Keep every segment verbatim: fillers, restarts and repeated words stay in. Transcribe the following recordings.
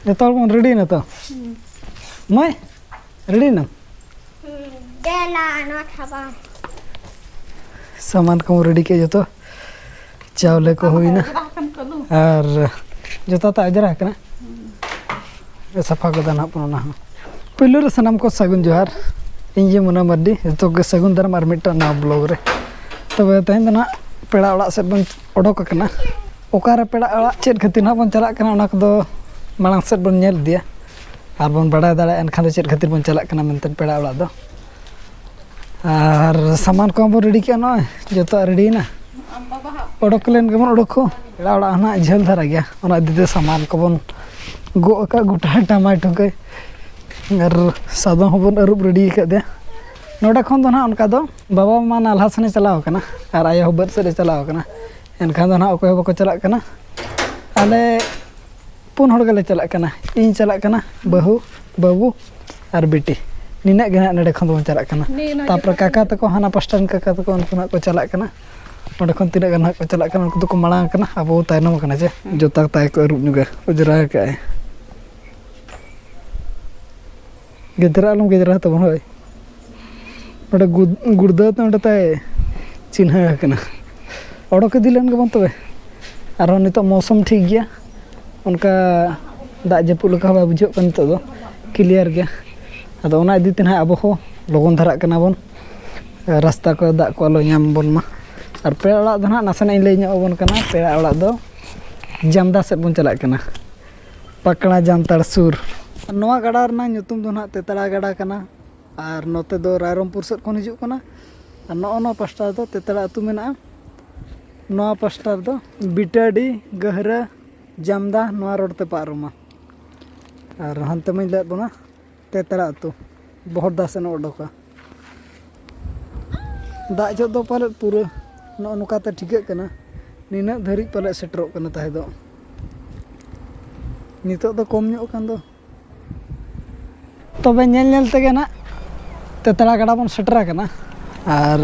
ᱡᱚᱛᱚ ᱦᱚᱲ ᱵᱚᱱ ᱨᱮᱰᱤᱭᱮᱱᱟ ᱛᱚ? ᱢᱟᱹᱭ, ᱨᱮᱰᱤᱭᱮᱱᱟᱢ? ᱫᱮᱞᱟ, ᱱᱚᱣᱟ ᱠᱷᱟᱵᱟ᱾ ᱥᱟᱢᱟᱱ ᱠᱚᱵᱚᱱ ᱨᱮᱰᱤ ᱠᱮᱫ ᱡᱚᱛᱚ᱾ ᱪᱟᱣᱞᱮ ᱠᱚ ᱦᱩᱭᱱᱟ᱾ ᱟᱨ ᱡᱚᱛᱚ ᱛᱟᱜ ᱡᱟᱣᱨᱟ ᱟᱠᱟᱱᱟ᱾ ᱥᱟᱯᱷᱟ ᱠᱟᱫᱟ ᱱᱟᱦᱟᱜ ᱵᱚᱱ ᱚᱱᱟ ᱦᱚᱸ᱾ ᱯᱳᱭᱞᱳ ᱨᱮ ᱥᱟᱱᱟᱢ ᱠᱚ ᱥᱟᱹᱜᱩᱱ ᱡᱚᱦᱟᱨ᱾ ᱤᱧ ᱜᱮ ᱢᱩᱱᱟ ᱢᱟᱨᱰᱤ, ᱡᱚᱛᱚ ᱜᱮ ᱥᱟᱹᱜᱩᱱ ᱫᱟᱨᱟᱢ ᱟᱨ ᱢᱤᱫᱴᱟᱝ ᱱᱟᱣᱟ ᱵᱞᱚᱜ ᱨᱮ᱾ ᱛᱚᱵᱮ ᱛᱮᱦᱮᱧ ᱫᱚ ᱱᱟᱦᱟᱜ ᱯᱮᱲᱟ ᱚᱲᱟᱜ ᱥᱮᱫ ᱵᱚᱱ ᱚᱰᱚᱠ ᱟᱠᱟᱱᱟ᱾ ᱚᱠᱟᱨᱮ ᱯᱮᱲᱟ ᱚᱲᱟᱜ, ᱪᱮᱫ ᱠᱷᱟᱹᱛᱤᱨ ᱱᱟᱦᱟᱜ ᱵᱚᱱ ᱪᱟᱞᱟᱜ ᱠᱟᱱᱟ, ᱚᱱᱟ ᱠᱚᱫᱚ ᱢᱟᱲᱟᱝ ᱥᱮᱫ ᱵᱚᱱ ᱧᱮᱞ ᱤᱫᱤᱭᱟ ᱟᱨ ᱵᱚᱱ ᱵᱟᱲᱟᱭ ᱫᱟᱲᱮᱭᱟᱜᱼᱟ ᱮᱱᱠᱷᱟᱱ ᱫᱚ ᱪᱮᱫ ᱠᱷᱟᱹᱛᱤᱨ ᱵᱚᱱ ᱪᱟᱞᱟᱜ ᱠᱟᱱᱟ ᱢᱮᱱᱛᱮ ᱯᱮᱲᱟ ᱚᱲᱟᱜ ᱫᱚ᱾ ᱟᱨ ᱥᱟᱢᱟᱱ ᱠᱚᱦᱚᱸ ᱵᱚᱱ ᱨᱮᱰᱤ ᱠᱮᱜᱼᱟ, ᱱᱚᱜᱼᱚᱭ ᱡᱚᱛᱚᱣᱟᱜ ᱨᱮᱰᱤᱭᱮᱱᱟ᱾ ᱚᱰᱚᱠ ᱞᱮᱱ ᱜᱮᱵᱚᱱ ᱚᱰᱚᱠ ᱦᱚᱸ᱾ ᱯᱮᱲᱟ ᱚᱲᱟᱜ ᱦᱚᱸ ᱱᱟᱦᱟᱜ ᱡᱷᱟᱹᱞ ᱫᱷᱟᱨᱟ ᱜᱮᱭᱟ, ᱚᱱᱟ ᱤᱫᱤ ᱛᱮ ᱥᱟᱢᱟᱱ ᱠᱚᱵᱚᱱ ᱜᱚᱜ ᱟᱠᱟᱫ ᱜᱚᱴᱟ ᱴᱟᱢᱟᱭ ᱴᱩᱠᱟᱹᱭ᱾ ᱟᱨ ᱥᱟᱫᱚᱢ ᱦᱚᱸᱵᱚᱱ ᱟᱹᱨᱩᱵ ᱨᱮᱰᱤ ᱟᱠᱟᱫᱮᱭᱟ᱾ ᱱᱚᱰᱮ ᱠᱷᱚᱱ ᱫᱚ ᱱᱟᱦᱟᱜ ᱚᱱᱠᱟ ᱫᱚ ᱵᱟᱵᱟ ᱢᱟ ᱱᱟᱞᱦᱟ ᱥᱮᱱᱮ ᱪᱟᱞᱟᱣ ᱟᱠᱟᱱᱟ ᱟᱨ ᱟᱭᱳ ᱦᱚᱸ ᱵᱟᱹᱫᱽ ᱥᱮᱫ ᱮ ᱪᱟᱞᱟᱣ ᱟᱠᱟᱱᱟ᱾ ᱮᱱᱠᱷᱟᱱ ᱫᱚ ᱱᱟᱦᱟᱜ ᱚᱠᱚᱭ ᱦᱚᱸ ᱵᱟᱠᱚ ᱪᱟᱞᱟᱜ ᱠᱟᱱᱟ᱾ ᱟᱞᱮ ᱯᱩᱱ ᱦᱚᱲ ᱜᱮᱞᱮ ᱪᱟᱞᱟᱜ ᱠᱟᱱᱟ᱾ ᱤᱧ ᱪᱟᱞᱟᱜ ᱠᱟᱱᱟ, ᱵᱟᱹᱦᱩ, ᱵᱟᱹᱵᱩ ᱟᱨ ᱵᱤᱴᱤ᱾ ᱱᱤᱱᱟᱹᱜ ᱜᱮ ᱱᱟᱦᱟᱜ ᱱᱚᱰᱮ ᱠᱷᱚᱱ ᱫᱚᱵᱚᱱ ᱪᱟᱞᱟᱜ ᱠᱟᱱᱟ᱾ ᱱᱤᱭᱟᱹ ᱱᱚᱰᱮ ᱛᱟᱯᱚᱨᱮ ᱠᱷᱚᱱ ᱠᱟᱠᱟ ᱛᱟᱠᱚ, ᱦᱟᱱᱟ ᱯᱟᱥᱴᱟ ᱨᱮᱱ ᱠᱟᱠᱟ ᱛᱟᱠᱚ, ᱩᱱᱠᱩ ᱱᱟᱦᱟᱜ ᱠᱚ ᱪᱟᱞᱟᱜ ᱠᱟᱱᱟ᱾ ᱚᱸᱰᱮ ᱠᱷᱚᱱ ᱛᱤᱱᱟᱹᱜ ᱜᱟᱱ ᱱᱟᱦᱟᱜ ᱠᱚ ᱪᱟᱞᱟᱜ ᱠᱟᱱᱟ, ᱩᱱᱠᱩ ᱫᱚᱠᱚ ᱢᱟᱲᱟᱝ ᱠᱟᱱᱟ, ᱟᱵᱚ ᱛᱟᱭᱱᱚᱢ ᱠᱟᱱᱟ ᱡᱮ᱾ ᱦᱩᱸ᱾ ᱡᱚᱛᱟ ᱛᱟᱭ ᱠᱚ ᱟᱹᱨᱩᱵ ᱧᱚᱜᱟ, ᱚᱡᱽᱨᱟ ᱟᱠᱟᱫᱼᱟᱭ᱾ ᱜᱮᱡᱽᱨᱟ ᱟᱞᱚᱢ ᱜᱮᱡᱽᱨᱟ ᱛᱟᱵᱚᱱ, ᱦᱳᱭ᱾ ᱱᱚᱰᱮ ᱜᱩᱫ-, ᱜᱩᱲᱫᱟᱹᱣ ᱛᱮ ᱱᱚᱰᱮ ᱛᱟᱭ ᱪᱤᱱᱦᱟᱹ ᱟᱠᱟᱱᱟ᱾ ᱚᱰᱚᱠ ᱤᱫᱤ ᱞᱮᱱ ᱜᱮᱵᱚᱱ ᱛᱚᱵᱮ᱾ ᱟᱨᱦᱚᱸ ᱱᱤᱛᱚᱜ ᱢᱳᱥᱩᱢ ᱴᱷᱤᱠ ᱜᱮᱭᱟ, ᱚᱱᱠᱟ ᱫᱟᱜ ᱡᱟᱹᱯᱩᱫ ᱞᱮᱠᱟ ᱦᱚᱸ ᱵᱟᱭ ᱵᱩᱡᱷᱟᱹᱜ ᱠᱟᱱᱟ ᱱᱤᱛᱚᱜ ᱫᱚ, ᱠᱞᱤᱭᱟᱨ ᱜᱮᱭᱟ᱾ ᱟᱫᱚ ᱚᱱᱟ ᱤᱫᱤ ᱛᱮ ᱱᱟᱦᱟᱜ ᱟᱵᱚ ᱦᱚᱸ ᱞᱚᱜᱚᱱ ᱫᱷᱟᱨᱟᱜ ᱠᱟᱱᱟ ᱵᱚᱱ, ᱨᱟᱥᱛᱟ ᱠᱚ ᱫᱟᱜ ᱠᱚ ᱟᱞᱚ ᱧᱟᱢ ᱵᱚᱱ ᱢᱟ᱾ ᱟᱨ ᱯᱮᱲᱟ ᱚᱲᱟᱜ ᱫᱚ ᱱᱟᱦᱟᱜ ᱱᱟᱥᱮᱱᱟᱜ ᱤᱧ ᱞᱟᱹᱭ ᱧᱚᱜ ᱟᱵᱚᱱ ᱠᱟᱱᱟ, ᱯᱮᱲᱟ ᱚᱲᱟᱜ ᱫᱚ ᱡᱟᱢᱫᱟ ᱥᱮᱫ ᱵᱚᱱ ᱪᱟᱞᱟᱜ ᱠᱟᱱᱟ, ᱯᱟᱠᱲᱟ ᱡᱟᱱᱛᱟᱲ ᱥᱩᱨ᱾ ᱱᱚᱣᱟ ᱜᱟᱰᱟ ᱨᱮᱱᱟᱜ ᱧᱩᱛᱩᱢ ᱫᱚ ᱱᱟᱦᱟᱜ ᱛᱮᱛᱲᱟ ᱜᱟᱰᱟ ᱠᱟᱱᱟ᱾ ᱟᱨ ᱱᱚᱛᱮ ᱫᱚ ᱨᱟᱭᱨᱚᱝᱯᱩᱨ ᱥᱮᱫ ᱠᱷᱚᱱ ᱦᱤᱡᱩᱜ ᱠᱟᱱᱟ᱾ ᱟᱨ ᱱᱚᱜᱼᱚ ᱱᱚᱣᱟ ᱯᱟᱥᱴᱟ ᱨᱮᱫᱚ ᱛᱮᱛᱲᱟ ᱟᱹᱛᱩ ᱢᱮᱱᱟᱜᱼᱟ᱾ ᱱᱚᱣᱟ ᱯᱟᱥᱴᱟ ᱨᱮᱫᱚ ᱵᱤᱴᱟᱹᱰᱤ, ᱜᱟᱹᱦᱨᱟᱹ, ᱡᱟᱢᱫᱟ, ᱱᱚᱣᱟ ᱨᱳᱰ ᱛᱮ ᱯᱟᱨᱚᱢᱟ᱾ ᱟᱨ ᱦᱟᱱᱛᱮ ᱢᱟᱧ ᱞᱟᱹᱭᱟᱫ ᱵᱚᱱᱟ ᱛᱮᱛᱲᱟ ᱟᱹᱛᱩ, ᱵᱚᱦᱚᱲᱫᱟ ᱥᱮᱱ ᱚᱰᱚᱠᱟ᱾ ᱫᱟᱜ ᱡᱚᱜ ᱫᱚ ᱯᱟᱞᱮᱫ ᱯᱩᱨᱟᱹ ᱱᱚᱜᱼᱚ ᱱᱚᱝᱠᱟᱛᱮ ᱴᱷᱤᱠᱟᱹᱜ ᱠᱟᱱᱟ, ᱱᱤᱱᱟᱹᱜ ᱫᱷᱟᱹᱨᱤᱡ ᱯᱟᱞᱮᱫ ᱥᱮᱴᱮᱨᱚᱜ ᱠᱟᱱᱟ ᱛᱟᱦᱮᱸ ᱫᱚ᱾ ᱱᱤᱛᱚᱜ ᱫᱚ ᱠᱚᱢ ᱧᱚᱜ ᱠᱟᱱ ᱫᱚ᱾ ᱛᱚᱵᱮ ᱧᱮᱞ ᱧᱮᱞ ᱛᱮᱜᱮ ᱱᱟᱜ ᱛᱮᱛᱲᱟ ᱜᱟᱰᱟ ᱵᱚᱱ ᱥᱮᱴᱮᱨ ᱟᱠᱟᱱᱟ᱾ ᱟᱨ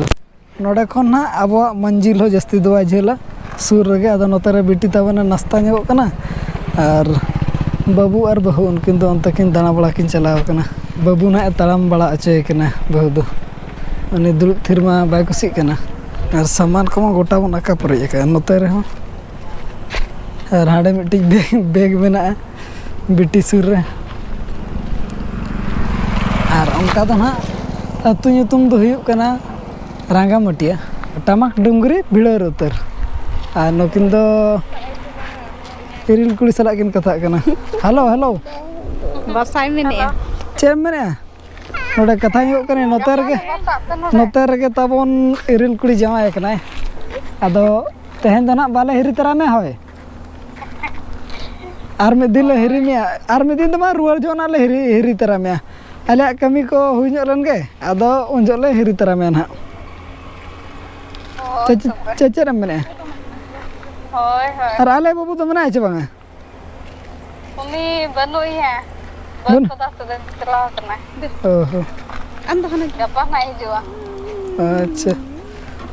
ᱱᱚᱰᱮ ᱠᱷᱚᱱ ᱱᱟᱜ ᱟᱵᱚᱣᱟᱜ ᱢᱟᱹᱱᱡᱤᱞ ᱦᱚᱸ ᱡᱟᱹᱥᱛᱤ ᱫᱚ ᱵᱟᱭ ᱡᱷᱟᱹᱞᱟ, ᱥᱩᱨ ᱨᱮᱜᱮ᱾ ᱟᱫᱚ ᱱᱚᱛᱮ ᱨᱮ ᱵᱤᱴᱤ ᱛᱟᱵᱚᱱᱮ ᱱᱟᱥᱛᱟ ᱧᱚᱜᱚᱜ ᱠᱟᱱᱟ᱾ ᱟᱨ ᱵᱟᱹᱵᱩ ᱟᱨ ᱵᱟᱹᱦᱩ ᱩᱱᱠᱤᱱ ᱫᱚ ᱚᱱᱛᱮ ᱠᱤᱱ ᱫᱟᱬᱟ ᱵᱟᱲᱟ ᱠᱤᱱ ᱪᱟᱞᱟᱣ ᱠᱟᱱᱟ᱾ ᱵᱟᱹᱵᱩ ᱱᱟᱦᱟᱜ ᱮ ᱛᱟᱲᱟᱢ ᱵᱟᱲᱟ ᱦᱚᱪᱚᱭᱮ ᱠᱟᱱᱟ ᱵᱟᱹᱦᱩ ᱫᱚ᱾ ᱩᱱᱤ ᱫᱩᱲᱩᱵ ᱛᱷᱤᱨ ᱢᱟ ᱵᱟᱭ ᱠᱩᱥᱤᱜ ᱠᱟᱱᱟ᱾ ᱟᱨ ᱥᱟᱢᱟᱱ ᱠᱚᱢᱟ ᱜᱚᱴᱟ ᱵᱚᱱ ᱟᱠᱟ ᱯᱮᱨᱮᱡ ᱟᱠᱟᱫᱼᱟ ᱱᱚᱛᱮ ᱨᱮᱦᱚᱸ᱾ ᱟᱨ ᱦᱟᱸᱰᱮ ᱢᱤᱫᱴᱤᱡ ᱵᱮᱜᱽ, ᱵᱮᱜᱽ ᱢᱮᱱᱟᱜᱼᱟ ᱵᱤᱴᱤ ᱥᱩᱨ ᱨᱮ᱾ ᱟᱨ ᱚᱱᱠᱟ ᱫᱚ ᱱᱟᱦᱟᱜ ᱟᱹᱛᱩ ᱧᱩᱛᱩᱢ ᱫᱚ ᱦᱩᱭᱩᱜ ᱠᱟᱱᱟ ᱨᱟᱸᱜᱟᱢᱟᱹᱴᱤᱭᱟᱹ, ᱴᱟᱢᱟᱠ ᱰᱩᱝᱜᱽᱨᱤ ᱵᱷᱤᱲᱟᱹᱨ ᱩᱛᱟᱹᱨ᱾ ᱟᱨ ᱱᱩᱠᱤᱱ ᱫᱚ ᱤᱨᱤᱞ ᱠᱩᱲᱤ ᱥᱟᱞᱟᱜ ᱠᱤᱱ ᱠᱟᱛᱷᱟᱜ ᱠᱟᱱᱟ᱾ Hello, hello. ᱵᱟᱥᱟᱭ ᱢᱮᱱᱮᱜᱼᱟ᱾ ᱪᱮᱫ ᱮᱢ ᱢᱮᱱᱮᱜᱼᱟ? ᱱᱚᱰᱮ ᱠᱟᱛᱷᱟ ᱦᱩᱭᱩᱜ ᱠᱟᱱᱟ, ᱱᱚᱛᱮ ᱨᱮᱜᱮ, ᱱᱚᱛᱮ ᱨᱮᱜᱮ ᱛᱟᱵᱚᱱ ᱤᱨᱤᱞ ᱠᱩᱲᱤ ᱡᱟᱶᱟᱭ ᱠᱟᱱᱟᱭ᱾ ᱟᱫᱚ ᱛᱮᱦᱮᱧ ᱫᱚ ᱱᱟᱜ ᱵᱟᱞᱮ ᱦᱤᱨᱤ ᱛᱟᱨᱟ ᱢᱮᱭᱟ, ᱦᱳᱭ᱾ ᱟᱨ ᱢᱤᱫ ᱫᱤᱱ ᱞᱮ ᱦᱤᱨᱤ ᱢᱮᱭᱟ, ᱟᱨ ᱢᱤᱫ ᱫᱤᱱ ᱫᱚ ᱵᱟᱝ, ᱨᱩᱣᱟᱹᱲ ᱡᱚᱦᱚᱜ ᱱᱟᱜ ᱞᱮ ᱦᱤᱨᱤ, ᱦᱤᱨᱤ ᱛᱟᱨᱟ ᱢᱮᱭᱟ᱾ ᱟᱞᱮᱭᱟᱜ ᱠᱟᱹᱢᱤ ᱠᱚ ᱦᱩᱭ ᱧᱚᱜ ᱞᱮᱱ ᱜᱮ, ᱟᱫᱚ ᱩᱱ ᱡᱚᱦᱚᱜ ᱞᱮ ᱦᱤᱨᱤ ᱛᱟᱨᱟ ᱢᱮᱭᱟ ᱱᱟᱦᱟᱜ᱾ ᱦᱳᱭ ᱪᱮ-, ᱛᱚᱵᱮ᱾ ᱪᱮ-, ᱪᱮᱫ ᱮᱢ ᱢᱮᱱᱮᱫᱼᱟ? ᱦᱳᱭ, ᱦᱳᱭ᱾ ᱟᱨ ᱟᱞᱮ ᱵᱟᱹᱵᱩ ᱫᱚ ᱢᱮᱱᱟᱭᱟ ᱪᱮ ᱵᱟᱝᱟ? ᱩᱱᱤ ᱵᱟᱹᱱᱩᱜ ᱮᱭᱟ᱾ ᱵᱟᱹᱱᱩᱜ? ᱵᱟᱹᱫᱽ ᱯᱟᱛᱟ ᱥᱮᱫ ᱮ ᱪᱟᱞᱟᱣ ᱠᱟᱱᱟᱭ᱾ ᱚ ᱦᱚᱸ᱾ ᱟᱢ ᱫᱚ ᱦᱟᱱᱮ ᱜᱟᱯᱟ ᱱᱟᱜ ᱦᱤᱡᱩᱜᱼᱟ᱾ ᱟᱪᱪᱷᱟ᱾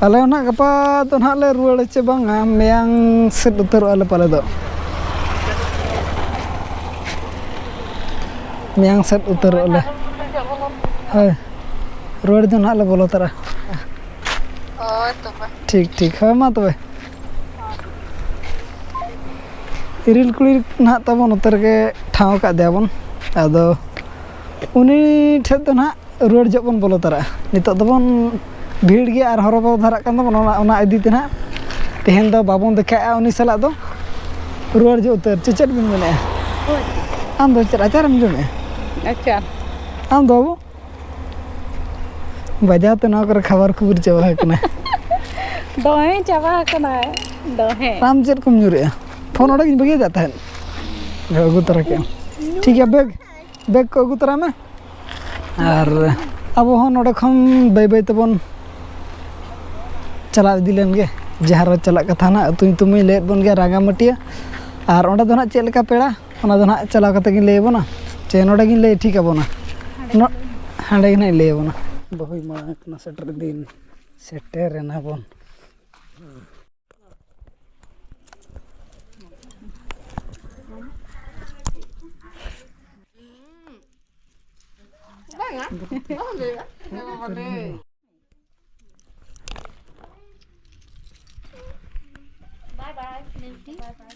ᱟᱞᱮ ᱦᱚᱸ ᱱᱟᱜ ᱜᱟᱯᱟ ᱫᱚ ᱱᱟᱜ ᱞᱮ ᱨᱩᱣᱟᱹᱲᱟ ᱪᱮ ᱵᱟᱝᱟ, ᱢᱮᱭᱟᱝ ᱥᱮᱫ ᱩᱛᱟᱹᱨᱚᱜᱼᱟ ᱞᱮ ᱯᱟᱞᱮ ᱫᱚ᱾ ᱢᱮᱭᱟᱝ ᱥᱮᱫ ᱩᱛᱟᱹᱨᱚᱜᱼᱟ ᱞᱮ᱾ ᱦᱳᱭ᱾ ᱨᱩᱣᱟᱹᱲ ᱫᱚ ᱱᱟᱜ ᱞᱮ ᱵᱚᱞᱚ ᱛᱚᱨᱟ᱾ ᱦᱳᱭ ᱛᱚᱵᱮ᱾ ᱴᱷᱤᱠ, ᱴᱷᱤᱠ᱾ ᱦᱳᱭ, ᱢᱟ ᱛᱚᱵᱮ᱾ ᱤᱨᱤᱞ ᱠᱩᱲᱤ ᱱᱟᱦᱟᱜ ᱛᱟᱵᱚ ᱱᱚᱛᱮ ᱨᱮᱜᱮ ᱴᱷᱟᱶ ᱟᱠᱟᱫ ᱫᱮᱭᱟ ᱵᱚᱱ᱾ ᱟᱫᱚ ᱩᱱᱤ ᱴᱷᱮᱱ ᱫᱚ ᱱᱟᱦᱟᱜ ᱨᱩᱣᱟᱹᱲ ᱡᱚᱦᱚᱜ ᱵᱚᱱ ᱵᱚᱞᱚ ᱛᱟᱨᱟᱜᱼᱟ᱾ ᱱᱤᱛᱚᱜ ᱫᱚᱵᱚᱱ ᱵᱷᱤᱲ ᱜᱮᱭᱟ ᱟᱨ ᱦᱚᱨᱚᱵᱚᱨᱚ ᱫᱷᱟᱨᱟᱜ ᱠᱟᱱ ᱛᱟᱵᱚᱱ, ᱚᱱᱟ, ᱚᱱᱟ ᱤᱫᱤ ᱛᱮ ᱱᱟᱦᱟᱜ ᱛᱮᱦᱮᱧ ᱫᱚ ᱵᱟᱵᱚᱱ ᱫᱮᱠᱷᱟᱜᱼᱟ ᱩᱱᱤ ᱥᱟᱞᱟᱜ ᱫᱚ᱾ ᱨᱩᱣᱟᱹᱲ ᱡᱚᱦᱚᱜ ᱩᱛᱟᱹᱨ᱾ ᱪᱮ ᱪᱮᱫ ᱵᱤᱱ ᱢᱮᱱᱮᱫᱼᱟ? ᱦᱳᱭ᱾ ᱟᱢ ᱫᱚ ᱪᱮᱫ ᱟᱪᱟᱨᱮᱢ ᱡᱚᱢᱮᱫᱼᱟ? ᱟᱪᱟᱨ᱾ ᱟᱢ ᱫᱚ ᱵᱟᱹᱵᱩ? ᱵᱟᱡᱟᱨ ᱛᱮ ᱱᱚᱣᱟ ᱠᱚᱨᱮ ᱠᱷᱟᱵᱟᱨ ᱠᱷᱩᱵᱩᱨ ᱪᱟᱵᱟ ᱟᱠᱟᱱᱟ᱾ ᱫᱚᱢᱮ ᱪᱟᱵᱟ ᱟᱠᱟᱱᱟ, ᱫᱚᱢᱮ᱾ ᱟᱢ ᱪᱮᱫ ᱠᱚᱢ ᱧᱩᱨᱮᱜᱼᱟ? ᱯᱷᱳᱱ ᱚᱸᱰᱮ ᱜᱤᱧ ᱵᱟᱹᱜᱤᱭᱟᱫᱟ ᱛᱟᱦᱮᱸᱫ᱾ ᱟᱹᱜᱩ ᱛᱚᱨᱟ ᱠᱮᱫᱼᱟᱢ᱾ ᱴᱷᱤᱠ ᱜᱮᱭᱟ, ᱵᱮᱜᱽ, ᱵᱮᱜᱽ ᱠᱚ ᱟᱹᱜᱩ ᱛᱚᱨᱟᱭ ᱢᱮ᱾ ᱟᱨ ᱟᱵᱚ ᱦᱚᱸ ᱱᱚᱰᱮ ᱠᱷᱚᱱ ᱵᱟᱹᱭ ᱵᱟᱹᱭ ᱛᱮᱵᱚᱱ ᱪᱟᱞᱟᱣ ᱤᱫᱤ ᱞᱮᱱ ᱜᱮ, ᱡᱟᱦᱟᱸ ᱨᱮ ᱪᱟᱞᱟᱜ ᱠᱟᱛᱷᱟ ᱱᱟᱜ ᱟᱹᱛᱩ ᱧᱩᱛᱩᱢ ᱤᱧ ᱞᱟᱹᱭᱟᱫ ᱵᱚᱱ ᱜᱮᱭᱟ, ᱨᱟᱸᱜᱟᱢᱟᱹᱴᱤᱭᱟᱹ᱾ ᱟᱨ ᱚᱸᱰᱮ ᱫᱚ ᱱᱟᱜ ᱪᱮᱫ ᱞᱮᱠᱟ ᱯᱮᱲᱟ, ᱚᱱᱟ ᱫᱚ ᱱᱟᱜ ᱪᱟᱞᱟᱣ ᱠᱟᱛᱮ ᱜᱤᱧ ᱞᱟᱹᱭ ᱟᱵᱚᱱᱟ, ᱪᱮ ᱱᱚᱰᱮ ᱜᱤᱧ ᱞᱟᱹᱭ ᱴᱷᱤᱠ ᱟᱵᱚᱱᱟ? ᱱᱚ-, ᱦᱟᱸᱰᱮ ᱜᱮ ᱱᱟᱜ ᱤᱧ ᱞᱟᱹᱭ ᱟᱵᱚᱱᱟ᱾ ᱵᱟᱹᱦᱩᱭ ᱢᱟᱲᱟᱝ ᱠᱟᱱᱟ, ᱥᱮᱴᱮᱨ ᱤᱫᱤᱭᱮᱱ, ᱥᱮᱴᱮᱨ ᱮᱱᱟ ᱵᱚᱱ᱾ ᱵᱟᱭ ᱵᱟᱭ᱾ ᱵᱟᱭ ᱵᱟᱭ᱾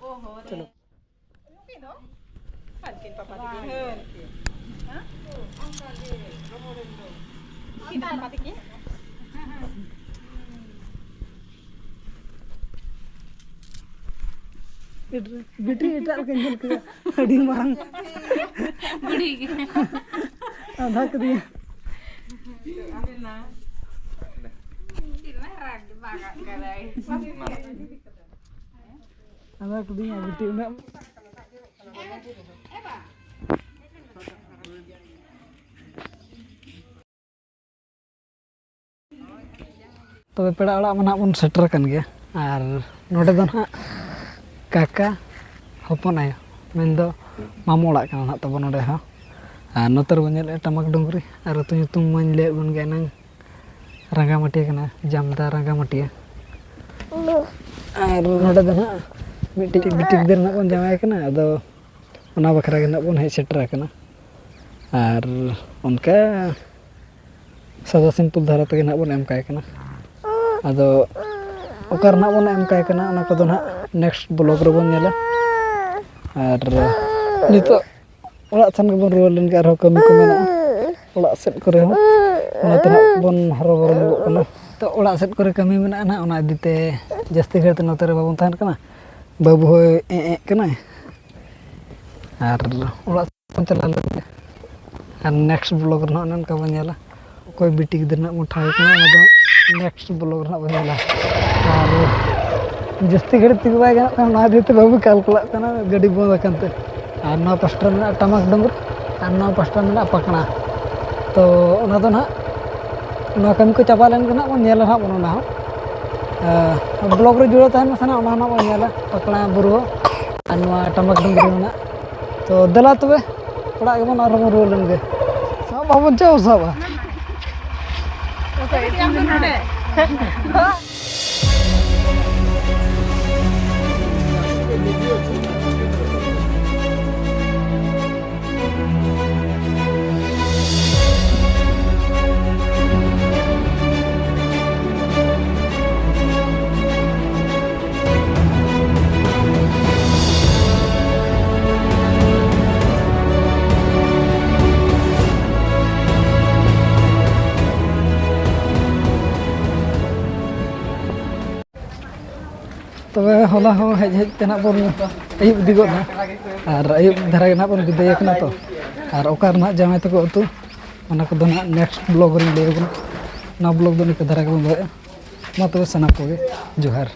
ᱚ ᱦᱚ ᱨᱮ᱾ ᱪᱚᱞᱚ᱾ ᱱᱩᱠᱤᱱ ᱫᱚ? ᱟᱹᱠᱤᱱ ᱯᱟᱯᱟ ᱛᱟᱹᱠᱤᱱ ᱦᱟᱹᱱ ᱠᱤᱱ᱾ ᱦᱮᱸ? ᱩᱱᱠᱤᱱ ᱫᱚ ᱯᱟᱯᱟ ᱛᱟᱹᱠᱤᱱ? ᱵᱤᱴᱤ ᱮᱴᱟᱜ ᱞᱮᱠᱟᱧ ᱧᱮᱞ ᱠᱮᱫᱟ, ᱟᱹᱰᱤ ᱢᱟᱨᱟᱝ᱾ ᱵᱩᱲᱦᱤ ᱜᱮ᱾ ᱟᱫᱷᱟ ᱠᱮᱫᱮᱭᱟ᱾ ᱟᱫᱷᱟ ᱠᱮᱫᱮᱭᱟ ᱵᱤᱴᱤ ᱩᱱᱟᱹᱜ᱾ ᱛᱚᱵᱮ ᱯᱮᱲᱟ ᱚᱲᱟᱜ ᱢᱟ ᱱᱟᱦᱟᱜ ᱵᱚᱱ ᱥᱮᱴᱮᱨ ᱟᱠᱟᱱ ᱜᱮᱭᱟ, ᱟᱨ ᱱᱚᱰᱮ ᱫᱚ ᱱᱟᱦᱟᱜ ᱠᱟᱠᱟ ᱦᱚᱯᱚᱱ ᱟᱭᱳ, ᱢᱮᱱᱫᱚ ᱢᱟᱢᱚ ᱚᱲᱟᱜ ᱠᱟᱱᱟ ᱱᱟᱦᱟᱜ ᱛᱟᱵᱚᱱ ᱱᱚᱰᱮ ᱦᱚᱸ᱾ ᱟᱨ ᱱᱚᱛᱮ ᱨᱮᱵᱚᱱ ᱧᱮᱞᱮᱫᱼᱟ ᱴᱟᱢᱟᱠ ᱰᱩᱝᱨᱤ, ᱟᱨ ᱟᱹᱛᱩ ᱧᱩᱛᱩᱢ ᱢᱟᱧ ᱞᱟᱹᱭᱟᱫ ᱵᱚᱱ ᱜᱮ ᱮᱱᱟᱝ, ᱨᱟᱸᱜᱟᱢᱟᱹᱴᱤᱭᱟᱹ ᱠᱟᱱᱟ, ᱡᱟᱢᱫᱟ ᱨᱟᱸᱜᱟᱢᱟᱹᱴᱤᱭᱟᱹ᱾ ᱟᱨ ᱱᱚᱰᱮ ᱫᱚ ᱱᱟᱦᱟᱜ ᱢᱤᱫᱴᱤᱡ ᱵᱤᱴᱤ ᱜᱤᱫᱟᱹᱨ ᱱᱟᱦᱟᱜ ᱵᱚᱱ ᱡᱟᱶᱟᱭ ᱠᱟᱱᱟ, ᱟᱫᱚ ᱚᱱᱟ ᱵᱟᱠᱷᱨᱟ ᱜᱮ ᱱᱟᱦᱟᱜ ᱵᱚᱱ ᱦᱮᱡ ᱥᱮᱴᱮᱨ ᱟᱠᱟᱱᱟ᱾ ᱟᱨ ᱚᱱᱠᱟ ᱥᱟᱫᱟ simple ᱫᱷᱟᱨᱟ ᱛᱮᱜᱮ ᱱᱟᱦᱟᱜ ᱵᱚᱱ ᱮᱢ ᱠᱟᱭ ᱠᱟᱱᱟ᱾ ᱟᱫᱚ ᱚᱠᱟ ᱨᱮ ᱱᱟᱦᱟᱜ ᱵᱚᱱ ᱮᱢ ᱠᱟᱭ ᱠᱟᱱᱟ, ᱚᱱᱟ ᱠᱚᱫᱚ ᱱᱟᱦᱟᱜ next vlog ᱨᱮᱵᱚᱱ ᱧᱮᱞᱟ᱾ ᱟᱨ ᱱᱤᱛᱚᱜ ᱚᱲᱟᱜ ᱥᱮᱱ ᱜᱮᱵᱚᱱ ᱨᱩᱣᱟᱹᱲ ᱞᱮᱱ ᱜᱮ, ᱟᱨᱦᱚᱸ ᱠᱟᱹᱢᱤ ᱠᱚ ᱢᱮᱱᱟᱜᱼᱟ ᱚᱲᱟᱜ ᱥᱮᱫ ᱠᱚᱨᱮ ᱦᱚᱸ, ᱚᱱᱟᱛᱮ ᱱᱟᱦᱟᱜ ᱵᱚᱱ ᱦᱚᱨᱚᱵᱚᱨᱚ ᱧᱚᱜᱚᱜ ᱠᱟᱱᱟ᱾ ᱛᱚ ᱚᱲᱟᱜ ᱥᱮᱫ ᱠᱚᱨᱮ ᱠᱟᱹᱢᱤ ᱢᱮᱱᱟᱜᱼᱟ ᱱᱟᱦᱟᱜ, ᱚᱱᱟ ᱤᱫᱤ ᱛᱮ ᱡᱟᱹᱥᱛᱤ ᱜᱷᱟᱹᱲᱤᱡ ᱛᱮ ᱱᱚᱛᱮ ᱨᱮ ᱵᱟᱵᱚᱱ ᱛᱟᱦᱮᱱ ᱠᱟᱱᱟ᱾ ᱵᱟᱹᱵᱩ ᱦᱚᱸᱭ ᱮᱸ ᱮᱸᱜ ᱠᱟᱱᱟᱭ᱾ ᱟᱨ ᱚᱲᱟᱜ ᱥᱮᱫ ᱵᱚᱱ ᱪᱟᱞᱟᱣ ᱞᱮᱱ ᱜᱮ᱾ ᱟᱨ next vlog ᱨᱮ ᱱᱟᱦᱟᱜ ᱚᱱᱮ ᱚᱱᱠᱟ ᱵᱚᱱ ᱧᱮᱞᱟ, ᱚᱠᱚᱭ ᱵᱤᱴᱤ ᱜᱤᱫᱽᱨᱟᱹ ᱱᱟᱦᱟᱜ ᱵᱚᱱ ᱴᱷᱟᱶ ᱠᱟᱱᱟ, ᱚᱱᱟ ᱫᱚ next vlog ᱨᱮ ᱱᱟᱦᱟᱜ ᱵᱚᱱ ᱧᱮᱞᱟ᱾ ᱟᱨ ᱡᱟᱹᱥᱛᱤ ᱜᱷᱟᱹᱲᱤᱡ ᱛᱤᱸᱜᱩ ᱵᱟᱭ ᱜᱟᱱᱚᱜ ᱠᱟᱱᱟ, ᱚᱱᱟ ᱤᱫᱤ ᱛᱮ ᱵᱟᱹᱵᱩ ᱠᱟᱞ ᱠᱚᱞᱟᱜ ᱠᱟᱱᱟ ᱜᱟᱹᱰᱤ ᱵᱚᱱᱫᱽ ᱟᱠᱟᱱ ᱛᱮ᱾ ᱟᱨ ᱱᱚᱣᱟ ᱯᱟᱥᱴᱟ ᱢᱮᱱᱟᱜᱼᱟ ᱴᱟᱢᱟᱠ ᱰᱩᱝᱨᱤ, ᱟᱨ ᱱᱚᱣᱟ ᱯᱟᱥᱴᱟ ᱢᱮᱱᱟᱜᱼᱟ ᱯᱟᱠᱲᱟ᱾ ᱛᱚ ᱚᱱᱟ ᱫᱚ ᱱᱟᱦᱟᱜ, ᱱᱚᱣᱟ ᱠᱟᱹᱢᱤ ᱠᱚ ᱪᱟᱵᱟ ᱞᱮᱱ ᱜᱮ ᱱᱟᱦᱟᱜ ᱵᱚᱱ ᱧᱮᱞᱟ ᱱᱟᱦᱟᱜ ᱵᱚᱱ ᱚᱱᱟ ᱦᱚᱸ᱾ ᱟᱨ vlog ᱨᱮ ᱡᱩᱲᱟᱹᱣ ᱛᱟᱦᱮᱱ ᱢᱮᱥᱮ ᱱᱟᱦᱟᱜ, ᱚᱱᱟ ᱱᱟᱦᱟᱜ ᱵᱚᱱ ᱧᱮᱞᱟ ᱯᱟᱠᱲᱟ ᱵᱩᱨᱩ ᱦᱚᱸ ᱟᱨ ᱱᱚᱣᱟ ᱴᱟᱢᱟᱠ ᱰᱩᱝᱨᱤ ᱦᱚᱸ ᱱᱟᱦᱟᱜ᱾ ᱛᱚ ᱫᱮᱞᱟ ᱛᱚᱵᱮ ᱚᱲᱟᱜ ᱜᱮᱵᱚᱱ ᱟᱨᱦᱚᱸ ᱵᱚᱱ ᱨᱩᱣᱟᱹᱲ ᱞᱮᱱ ᱜᱮ᱾ ᱥᱟᱵ ᱵᱟᱵᱚᱱ ᱪᱟᱣ ᱥᱟᱵᱟ᱾ ᱛᱚᱵᱮ ᱦᱚᱞᱟ ᱦᱚᱸ ᱦᱮᱡ ᱦᱮᱡ ᱛᱮ ᱱᱟᱜ ᱵᱚᱱ ᱟᱹᱭᱩᱵ ᱤᱫᱤ ᱜᱚᱫ ᱮᱱᱟ, ᱟᱨ ᱟᱹᱭᱩᱵ ᱫᱷᱟᱨᱟ ᱜᱮ ᱱᱟᱜ ᱵᱚᱱ ᱵᱤᱫᱟᱹᱭ ᱟᱠᱟᱱᱟ ᱛᱚ᱾ ᱟᱨ ᱚᱠᱟ ᱨᱮᱱᱟᱜ ᱡᱟᱶᱟᱭ ᱛᱟᱠᱚ ᱟᱹᱛᱩ, ᱚᱱᱟ ᱠᱚᱫᱚ ᱱᱟᱜ next vlog ᱨᱤᱧ ᱞᱟᱹᱭ ᱟᱵᱚᱱᱟ᱾ ᱱᱚᱣᱟ vlog ᱫᱚ ᱱᱤᱝᱠᱟᱹ ᱫᱷᱟᱨᱟ ᱜᱮᱵᱚᱱ ᱫᱚᱦᱚᱭᱟ᱾ ᱢᱟ ᱛᱚᱵᱮ ᱥᱟᱱᱟᱢ ᱠᱚᱜᱮ ᱡᱚᱦᱟᱨ᱾